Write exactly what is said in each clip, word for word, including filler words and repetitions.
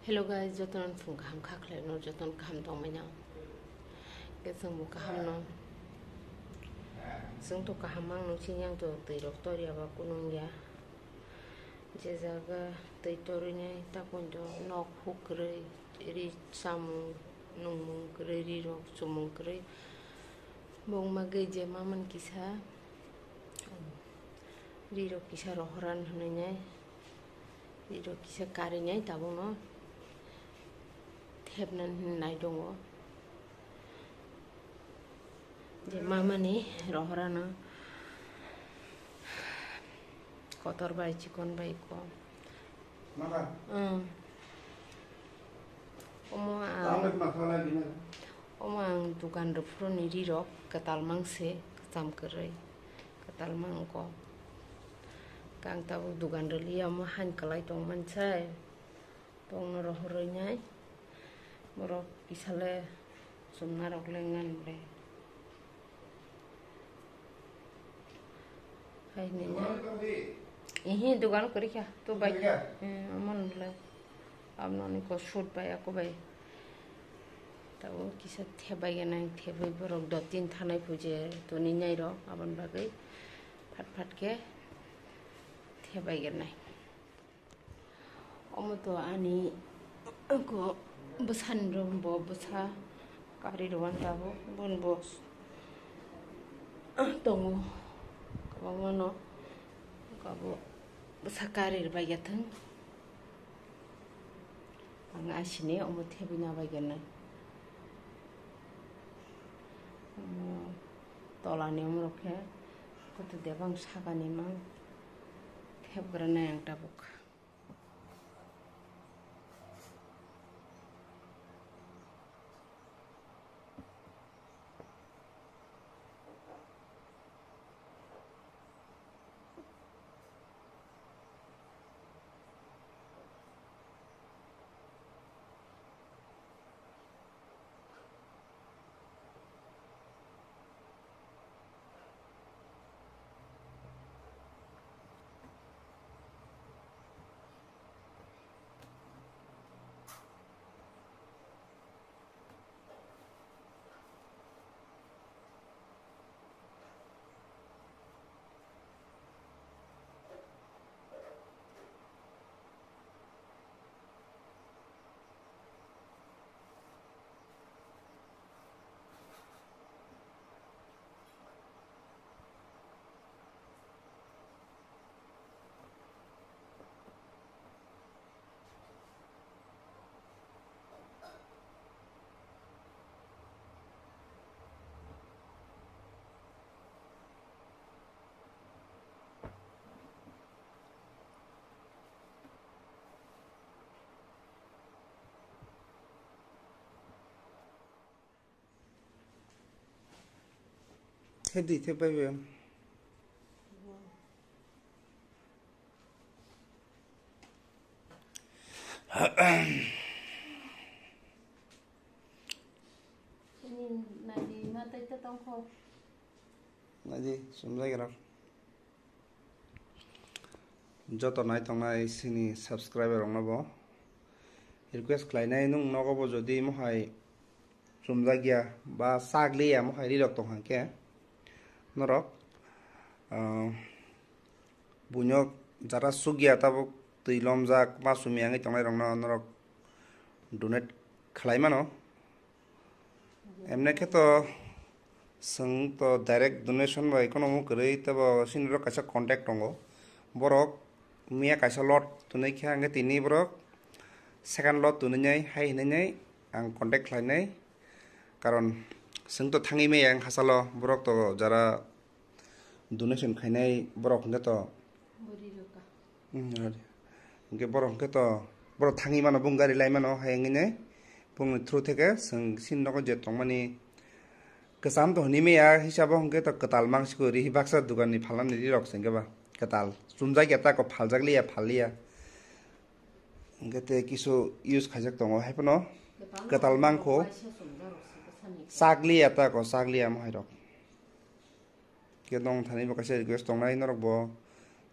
Hello guys, jotono phung kaham kha khlai no, jotono kaham tong manya. Ke chwng bo kaham no. Chwng to kaham mang no sini ang to twi rok tor ya ba kunung ya. Je jaga twi torwi nai ta kun to nok huk kwrwi, ri chamung nungmung kwrwi, ri rok chumung kwrwi. Bong ma gei je ma man kisa. Ri rok kisa rohoran hwnwi nai. Ri rok kisa karwi nai tabuk no. Thepna nai dongo. Je ma mani rohorano kotor bai chikon bai ko. Mama. Hmm. Omo ang, Tama ma khala bina. Omo ang dukan rok phuru ni ri rok kwtal mang se, kwcham kwrwi. Kwtal mang ko. Kang tabuk dukan rwliya omo han kwlai tong man sai. Tongno rohorwi nai. Borok kisa le chumna rok le ngan ble. Hai ni na. Ihi dukan kwrwi kha, to bai kha. Hmm, amon le. Amno ni ko shoot bai ako bai. Tabo kisa thebai gana thebai borok do tin thanai puje to ni nai rok abon bagwi phat phat khe thebai gana. Omo to ani ko bwsani rom bo bwsa kari rwani tabuk boni bo tongo kwbangma no abo bwsa kari rwbaikha thung ang asini omo thebwi nabaikha nai omo tolani omorok khe kutu debang sakani mang thebgranai ang tabuk. Thedi the bai be. Ini nadi matai ta tongkho. Nadi sumjai gerang. Joto nai tongnai sini subscriber rokno bo request khlainai, nwng nogo bo jodi mohai chumjakya ba chakliya mohai rirok tong kha khe norok, ah, buino jara chukya tabuk twi lomjak ma sumi wngwi tongnai rokno norok donate khlai mano. Emne khe to chwng to direct donation bai kheno kwrwi, tei bo sini rok kaisa contact tongo. Borok miya kaisa lot twnwi khe, hwnkhe tini borok second lot twnwi nai hai hwnwi nai ang contact khlainai. Karon chwng to thangwi maya wng hachalo, borok to jara donation khainai borok hwnkhe to. Bwrwi rwkha. Hmm, adi. Hwnkhe borok hwnkhe to, borok thangwi mano, bung gari lai mano, hai wngwi nai bungni through theke chwng sini nogo je tongmani kwcham to hwnwi maya, hisabo hwnkhe to kwtal mangsi kwrwi baksa dukanni phalnani rirok se hwnkhe ba kwtal chumjakya tako, phaljak liya, phal liya. Hwnkhe tei kisu use khaijak tongo, haiphano kwtal mangkho. Chakliya tako, chakliya mohai rok. Khe nong thani bo kaisa request tongnai norok bo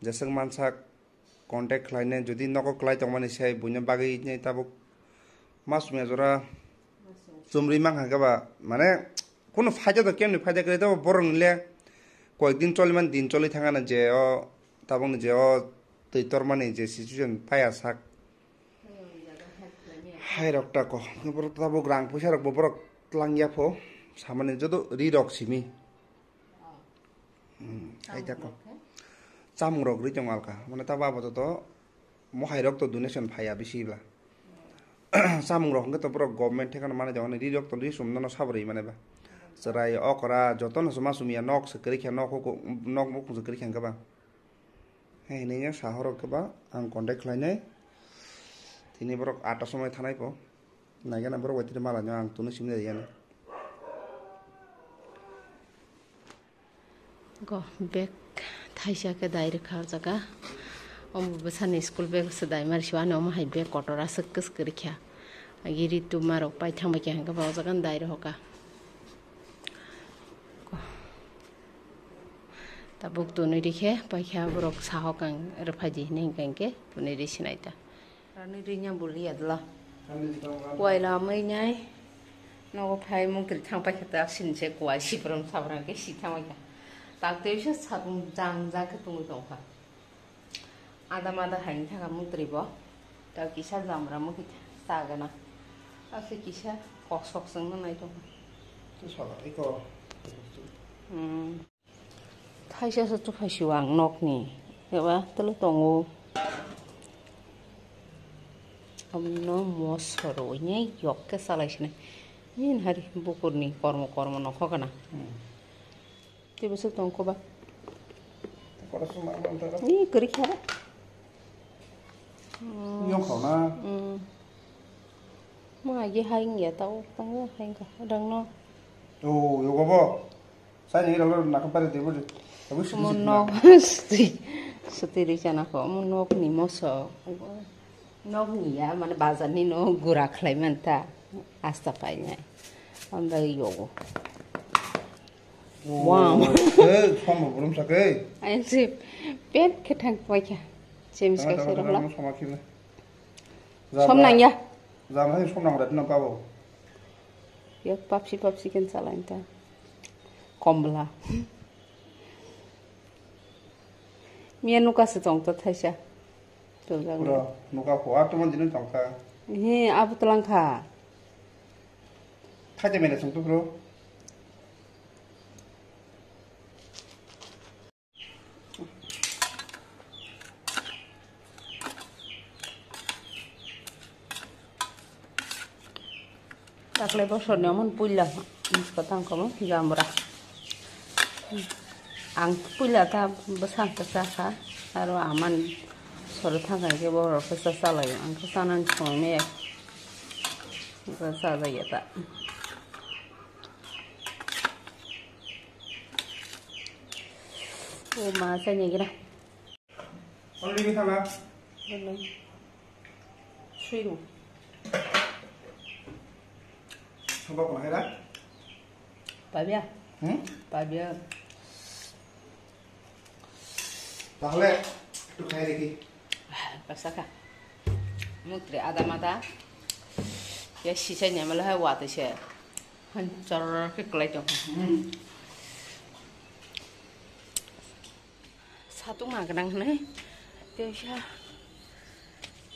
jeswk mansak contact khlainai, jodi nogo kwlai tongmani sai buino bagwi nai tabuk Mas mia jora chumri mang kha ba, mane, kuno phaida to kemni phaida kre to borok ni le koyek din choli man din choli thang na je o tabok ni je o twi tormani je situation paya sak. Hai rok ta ko, borok tabok rang puisa rok bo borok tlang ya pho, samani joto ri rok simi. Hmm, hai ta ko. Chamung rok ri tong alka, mane ta baba to to mohai rok to donation phaya bisi bla. Chamung rok hwnkhe to borok government thekano manai tongo, ri rok to ri sum nono sabri mane ba. Chwrai okra joto no suma sumya nok se kwrwi kha, nok huku nok bukung se kwrwi kha hwnkhe ba. Hai hinwi ya sahorok khe ba ang contact khlainai. Tini borok atta somoi thanai po. Naigana borok bai tini malai no ang tuni simi riyani. Go bag thaisa khe dai rwkha o jaga. Omo bwsani school bag se dai mari siwani omo hai bag kotor aswk kwswk kwrwikha. Agi ri tuma rok pai thangbai kha hwnkhe ba o jaga dai rwkha. Tabuk tunui rikhe paikha borok sahok ang rwphaidi hinwi hwnkha hwnkhe tunui ri sinai ta. Rani rinya buli yadla. Kuai lamai nai. Nogo phai mungtri thang paikha ta sinse kuai sipram sapram khe si thang paikha. Tak tei bisa sakung jang jang khe tungui tongkha. Ada mada haini thangkha mungtri bo. Tak kisa jamra mungki sagana. Ase kisa kok sok sengna nai tongkha. Tu sala iko. Hmm. Thaisa se tuphai sio ang nokni. Eba tele tongo. Amno mosoro ine yok ke salai sini. Nin hari bukurni kormo kormo nokho kana. Tei bwswk tong kho ba? Kora suma mantara. Ni kwrwi kha ba? Yong kho na. Hmm. Ma agi haing ya tau tang haing ka dang no. Oh, yogo bo. Sai ni ralo na ka pare de bo. Abu sini Mon sini nok suti suti ri chana ko mon nok ni moso. Nok ni ya mane bazar ni no gura khlai man ta. Asta pai nai. Amda yogo. Wow. Eh, som bo bulum sa ke. Ai si pet khe thang pai kha. James ka se rokla. Som nang ya. Jam hai som nang rat no pabo. Yok papsi papsi ken chala inta. Kombla. Mia nuka se tong to thaisa. Pura nuka ko a to man jinu tong kha. He abu tlang kha. Thaite mene sung to bro. Takle bosorni omo puila misko tangkomo jambra. Ang puila ta bwsang kwchakha aro aman soro thangkha hwnkhe borok khe cha chalaio ang khe chanani songwi maya. Chajagya ta. O ma chai nai gira. Already thala. Hello. Sui ru. Soba kono hera? Pabia. Hmm? Pabia. Tahole ektu khai dekhi. Pasaka. Mukre ada mata. Ya sisai nyamala hai wate se. Han chor ke kelai tong. Hmm. Satung ma gwnang hwnwi teisa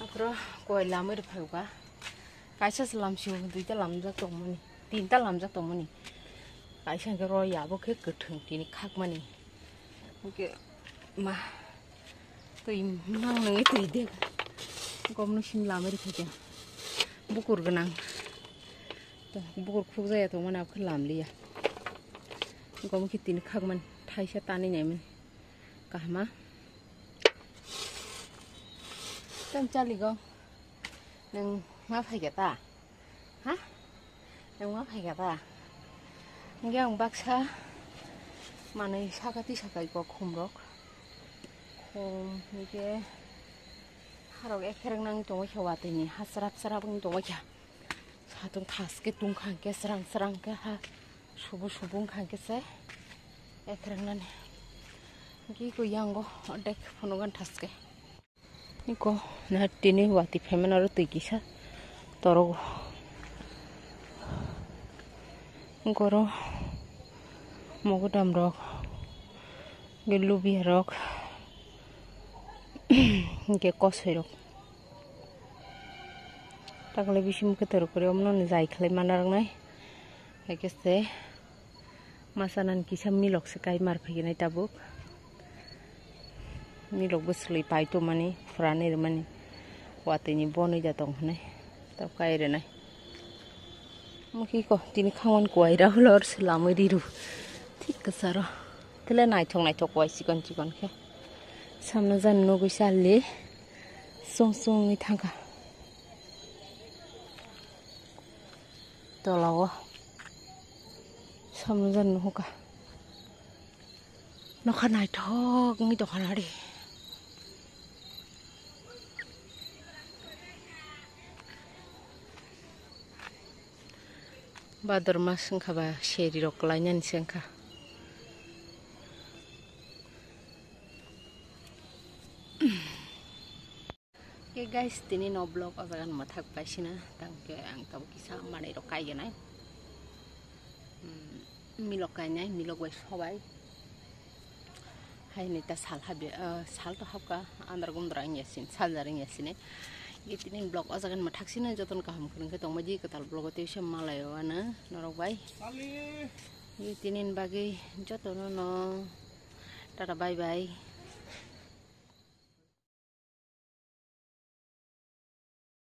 aphro koi lamwi rwphai ba. Kaisa se lamsio duita lamjak tongmani, tinta lamjak tongmani. Kaisa hwnkhe roi abo khe kwthwng tini khakmani. Hwnkhe ma twi mang nangwi twi de. Gomno sim lamwi rwphai de. Bukur gwnang. To bukur khukjaya tongmani abo khe lamliya. Gomno khe tini khakmani thaisa tanwi naimani. Kahma. Tang chaligo. Nang ma phaikha ta? Ha? Nang ma phaikha ta? Hingke ang baksa manui saka tisa kai kok khum rok. Khum hingke harok ekherek nang tongwi kha watwi ni ha srap srap wng tongwi kha. Satung thaske tungkha hingke srang srang ke ha. Subu subu wngkha hwnkhe se ekhrwngnani. Hwnkhe eko yango ordek phunugan thaske. Eko na tini watwi phaimani oro twi kisa. Torok goro mogodam rok, lubiya rok, hingke kosoi rok. Takle bisim khe torok kori omno ni jai khlai mana rok nai. Hingke se Masa nan kisa milok se kai mar phaigenai tabuk. Milok bwswlwi pai tongmani, phurani rwmani. Watwi ni bonwi da tong hwnwi. Tab kai rwnai. Mukhi ko tini khangmani kuwai ra hulo or se lamwi riru. Thik kwcharo. Tele naithok naithok kuwai chikon chikon khe. Samno jan nugwi salli. Sung sungwi thangkha. Tolao samno jan nuhuka. Nokha naithok wngwi tongkha nari. Bador mas wngkha ba seri rok kwlainani se wngkha. Ke guys, tini no vlog o jaga mwthak paisina, tangke ang tabuk kisa manwi rok kaigenai. Hmm, milok kainai, milok bai sobai. Haini ta sal habya, ah, sal to habka, andar gumdra wngya sin, saljar wngya sini. Ge tini vlog o jaga mwthaksina jotono kaham kwrwngkhe tongbaidi kwtal vlog o tei se malaio ano norok bai. Ge tini bagwi jotono no tata bye bye.